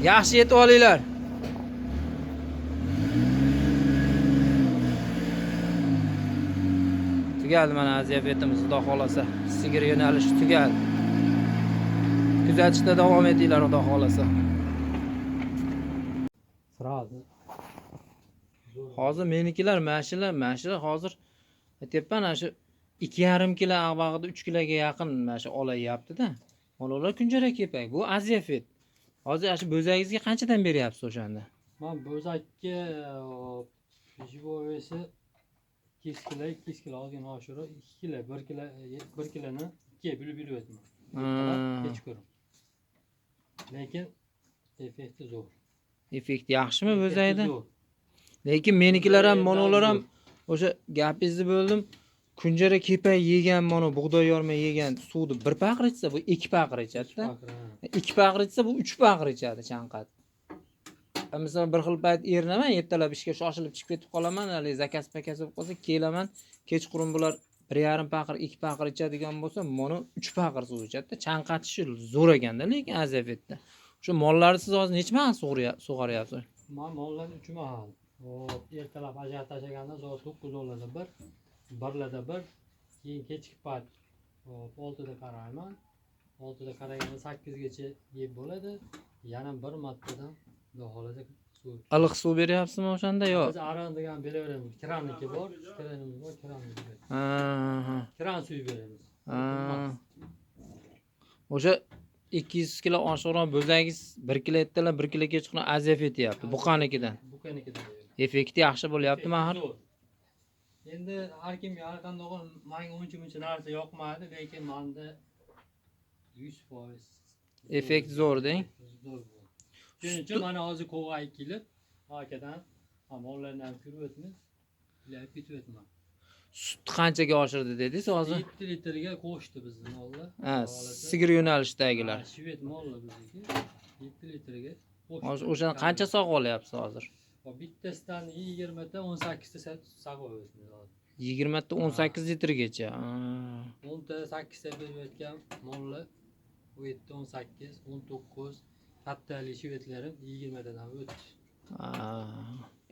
Yaxshi yetib olinglar. Tugadi mana aziyafetimiz, xudo xolasa. Sigir yo'nalishi tugadi. Kuzatishda davom etinglar, xudo xolasa. Сразу. Hozir menikilar mana shular, mana shular hozir aytyapman, ana shu 2,5 kilo ag'bag'ida 3 kiloga yaqin mana shu olayapti-da. Ular kunjara kepak. Bu aziyafet. Hozir ana shu bo'zagingizga qanchadan beryapsiz o'shanda? Man bo'zakka живой вес i 200 kilo, 200 kilo ozgina oshirib, 2 kilo, 1 kilo, 1 kiloni 2 bo'lib bo'lib o'tman. Kechqurun. Lekin effekti zo'r. Effekt yaxshimi Effekti bo'zakda? zo'r. Lekin menikilar ham, Bo'zakdan manolar ham zo'r. o'sha gapingizni bo'ldim. Kunjara kepak yegan, mana bug'doy yorma yegan suvni bir paqir ichsa, bu 2 paqir ichadi-da. Paqir, ha. 2 paqir ichsa, bu 3 paqir ichadi chanqat. Misol bir xil payt erinaman, ertalab ishga shoshilib chiqib ketib qolaman, hali zakaz pakaz bo'lib qolsa kelaman, kechqurun bular 1,5 paqir, 2 paqir ichadigan bo'lsa, mana 3 paqir suv ichadi-da. Chanqatishi zo'r ekanda, lekin aziyafetda. Shu mollarni siz hozir necha mahal sug'oryapsiz? Man mollarni 3 mahal. Hop, ertalab ajrat tashlaganda soat 9:10larda bir, 1larda bir, keyin kechki payt hop 6da qarayman. 6da qaraganda 8gacha yeb bo'ladi. Yana bir martadan xudo xohlasa suv. Iliq suv beryapsizmi o'shanda yo? Biz aran degan beraveramiz. Kranniki bor, kranimiz bor, kranniki bor. Ha, ha. Kran suvi beramiz. Ha. O'sha 200 kilo oshiqroq bo'zagingiz 1 kilo ertalab, 1 kilo kechqurun aziyat etyapti. Buqanikidan. Buqanikidan. Effekti yaxshi bo'lyaptimi axir? Zo'r. Endi har kimga har qanday manga uncha muncha narsa yoqmaydi, lekin menda 100% Effekt zo'r deng. Zo'r bu. Shuning uchun mana hozir qo'g'ay kelib, akadan mollarni ham ko'rib o'tmiz, ilayib ketib o'tman. Sut qanchaga oshirdi dedingiz hozir? 7 litrga qo'shdi bizni mollar. Ha, sigir yo'nalishdagilar. Ha, shved mollar bizniki. 7 litrga qo'shdi. Hozir o'shani qancha sog'ib olyapsiz hozir? Hop, bittasidan 20 ta 18 ta sog'ib o'tmiz hozir. 20 ta 18 litrgacha. Ha. 10 ta 8 ta berayotgan mollar 17, 18, 19 kattalik shvedlarim 20 tadan o'tdi. Ha.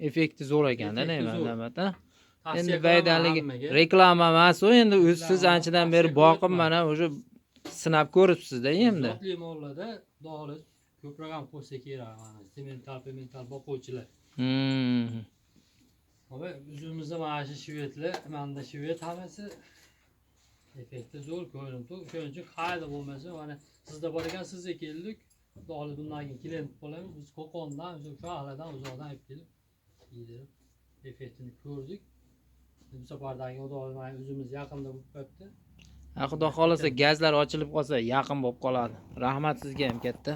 Effekti zo'r ekanda, Effekti nima zo'r. albatta. Tavsiya Endi qilaman baydaligi hammaga. reklama emas u, endi o'zi siz Reklama, anchadan beri tavsiya boqib qilyapman. mana o'sha sinab ko'ribsiz-da endi. Zotli mollarda xudo xohlasa ko'proq ham qo'shsa kerak mana semental, pemental boquvchilar. Ama o'zimizda mana shu shvedlar, manda shved hammasi effekti zo'r ko'rinib turibdi. Shuning uchun qayerda bo'lmasa, mana sizda bor ekan, sizga keldik. Xudo xohlasa bundan keyin klient bo'lamiz. Biz Qo'qondan, shu shaharlardan uzoqdan olib kelib yedirib effektini ko'rdik. Bu safardan keyin xudo xohlasa mana o'zimiz yaqinda bo'lib qolibdi. Ha, xudo xohlasa gazlar ochilib qolsa yaqin bo'lib qoladi. Rahmat sizga ham katta.